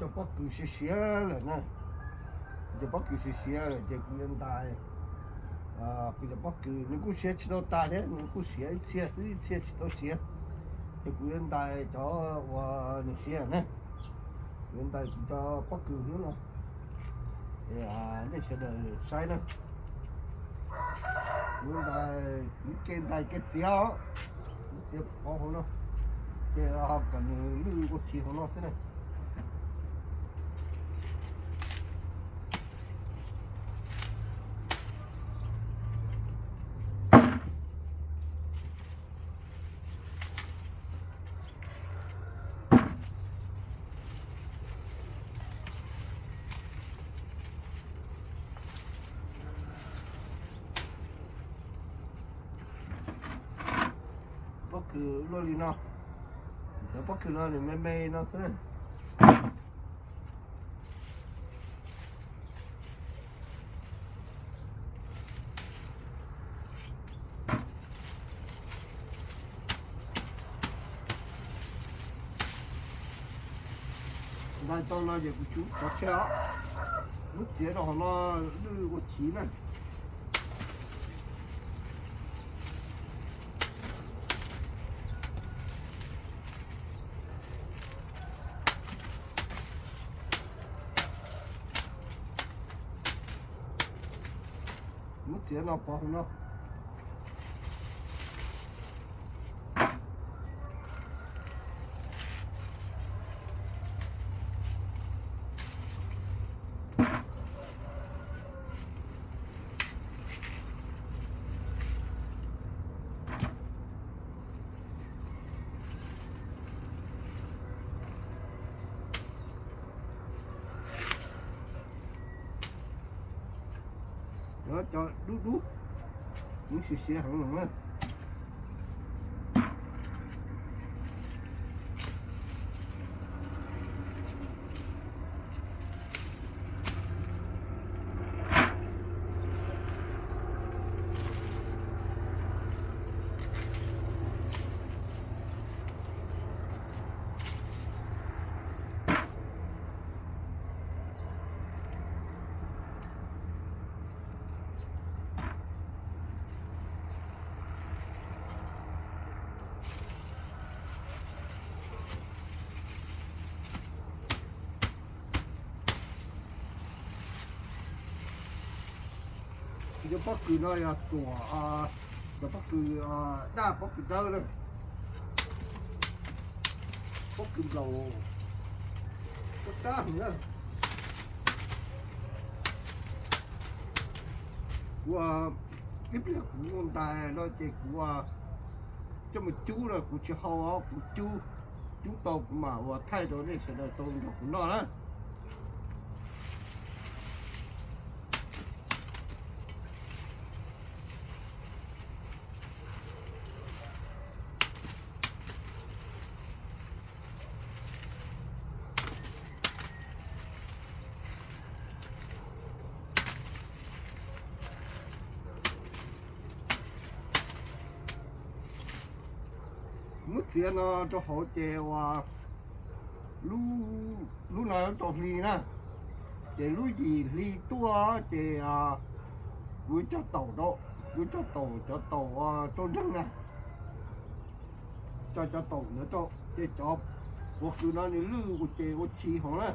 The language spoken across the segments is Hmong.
Cov pob kws siav siav lawm na, cov pob kws siav siav lawm ces kuv yuav ntais, kuv cov pob kws nws kuj siav tsis tau tas thiab, nws kuj siav ib txhia xwb, ib txhia tsis tau siav, ces kuv yuav ntais cov uas nws siav na, kuv yuav ntais kuv cov pob kws hnub no, nej sawv daws saib na. Kuv ntais, kuv ke ntais kev txiav os, txiav pov hauv no, ces ho kom nws lwj ua chiv hauv no xwb na. Pob kws luaj li no, cov pob kws no nws me me no xwb. Ntais tau no ces kuv tsum xov tseg os, muab txiav rau hauv no lwj ua chiv na. Muab txiav no pov hauv no. Cov, cov dub dub, kuv siav siav heev los na. Cov pob kws no yog tuam, cov pob kws daj, pob kws dawb na, pob kws nplaum, pob dawb heev na. Kuv ib pliag kuv ntais no ces kuv coj mus cub na, kuv tsis hau, kuv cub, cub tau kuv mam ua thaij rau nej sawv daws tau nrog kuv noj na. Muab txiav no rau hauv ces uas lub, lub no tau hli na, ces lub yim hli tuaj ces kuv coj taum rau, kuv coj taum cov taum rau nreeg na, coj cov taum ntawd rau ces cov pob kws no nws lwj ua ces ua chiv hauv na.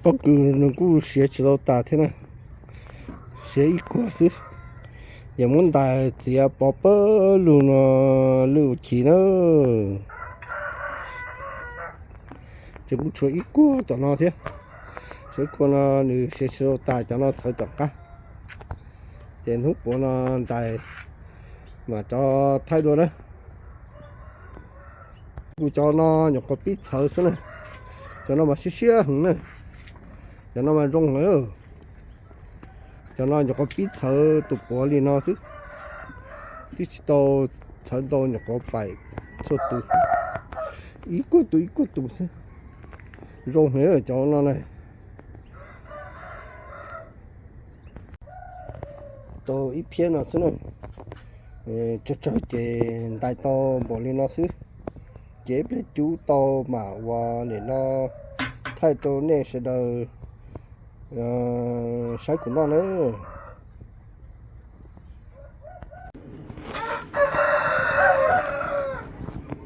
Pob kws nws kuj siav tsis tau tas thiab na, siav ib kuag xwb. Yog muab ntais txiav pov pawg lug no lwj ua chim na. Ces kuj tshuav ib kuag tom no thiab. Tshuav ib kuag no nws siav tsis tau tas, cov no txhawv tom qab. Ces hnub puav no ntais mam rov thaij dua na. Kuv cov no nyuam qhuav pib txhawv xwb na. Cov no mas siab siab heev na. Cov no mas zoo heev. Cov no nyuam qhuav pib txhawv tus puav li no xwb, twb tsis tau txhawv ntau, nyuam qhuav paim txhua tus, ib kuag tus ib kuag tus xwb. Zoo heev cov no na. Tau ib phiab no xwb na. Tsawg tsawg ces ntais tau npaum li no xwb. Ces ib pliag cub tau mam ua nim no thaij rau nej sawv daws saib kuv noj na.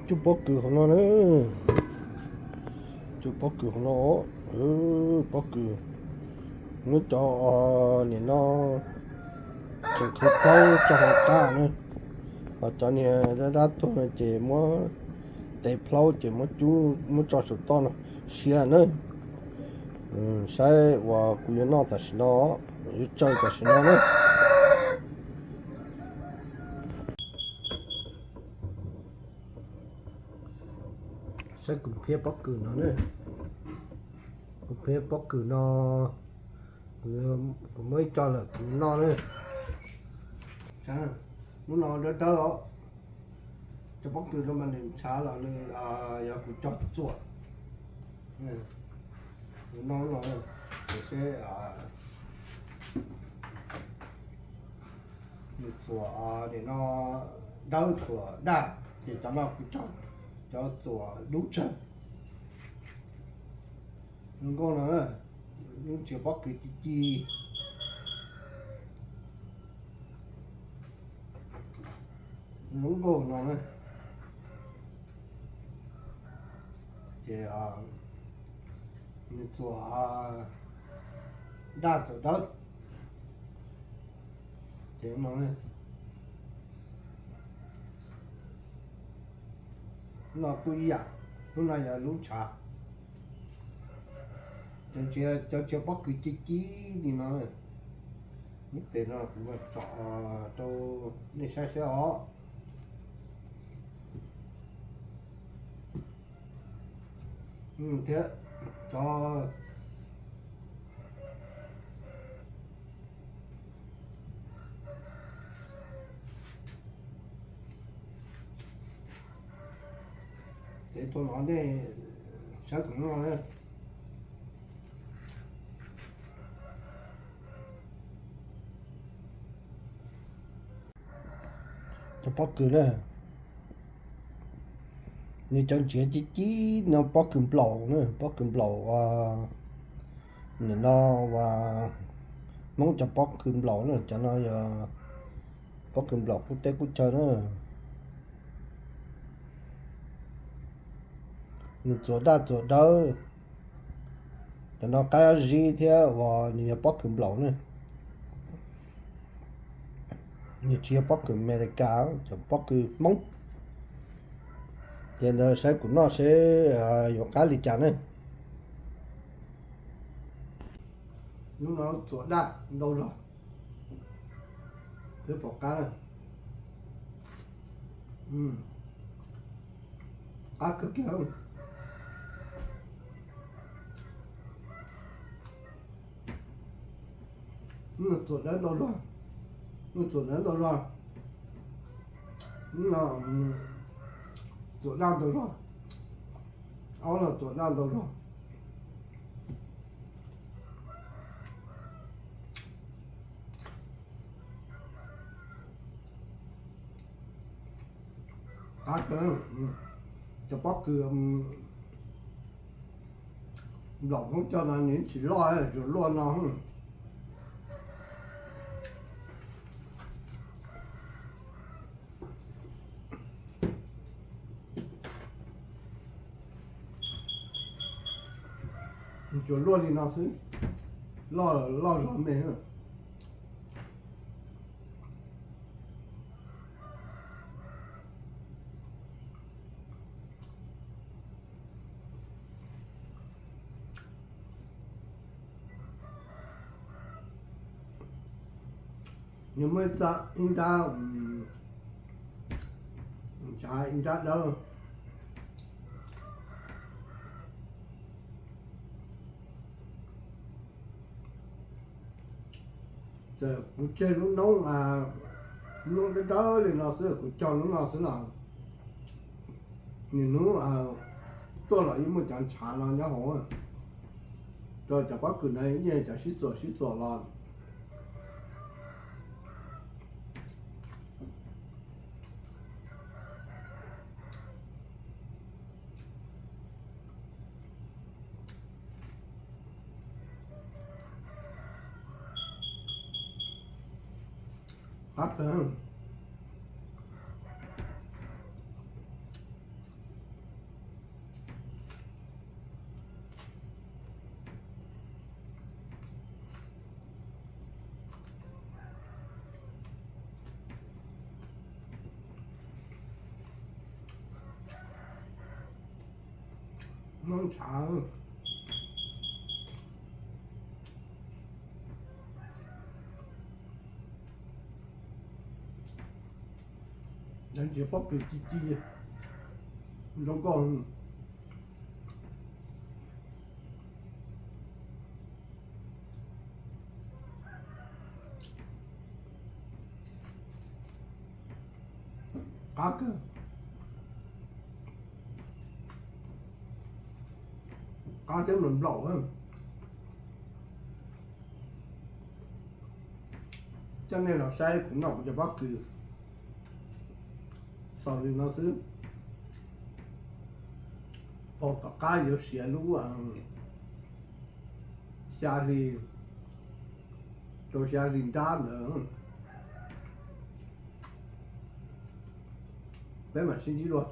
Cub pob kws hauv no na. Cub pob kws hauv no. Pob kws, muab cov nim no tseem qhwv plaub tso hauv qab na, ho cov niag dab dab tuag no ces muab tev plaub ces muab cub muab tso saum toj no siav na. Saib uas kuv yuav noj tam sim no, yuav tsawg tam sim no na. Saib kuv phiab pob kws no na. Kuv phiab pob kws no, kuv muab ib co lawm kuv noj na. Lub no dawb dawb os. Cov pob kws no mas nws ntshav los nws yog kuv cog txuam. Kuv noj no, kuv seb nws txuam nim no dawb txuam daj, ces cov no kuv cog cov txuam dub tsawg. Zoo nkauj no, lub ntsis pob kws ci ci. Lub nkauj no na, ces nws txuam daj txuam dawb. Ces no, no kuj ib yam, lub no yog lub ntshav. Cov ntsia pob kws ci ci li no, lub tes no kuv tsom rau nej saib saib os. Thiab cov Ces tau no nej saib kuv noj na. Cov pob kws na, nws cov ntsiav cib cib no pob kws nplaum na, pob kws nplaum, nim no uas Hmoob cov pob kws nplaum na, cov no yog pob kws nplaum qub teb qub chaw na. Nws txuas daj txuas dawb, cov no qab zib thiab uas nws yog pob kws nplaum na. Nws tsis yog pob kws Amelikas, cov pob kws Hmoob. Ces ntawd saib kuv noj seb yuav qab li cas ne. Hnub no txuas daj ntau zog, twb pom qab na. Qab kawg kiag. Txuam dawb ntau zog, txuam dawb ntau zog, txuam daj ntau zog, ob no txuam daj ntau zog. Qab kawg, cov pob kws nplaum Hmoob cog no nws tsis loj, tsuas luaj no. Tsuas luaj li no xwb, loj loj zog me. Nws muaj ib txoj, ib nrab, nrab dawb. Txawm kuv tseg lub noob, lub noob dawb dawb li no xwb, kuv cog lub no xwb los, nws hnub tuaj los yeej muaj cov ntshav no nyob hauv, rau cov pob kws no yeej cov sib txuam sib txuam los. Qab kawg. Noob ntshav. Lawv ntsia pob kws ci ci zoo nkauj. Qab kawg. Qab thiab nplaum nplaum. Coj nej los saib kuv noj kuv cov pob kws xaus li no xwb. Pog tom qab yuav siav lub xya hli, rau xya hli nrab ntawd. Peb mam sib ntsib dua.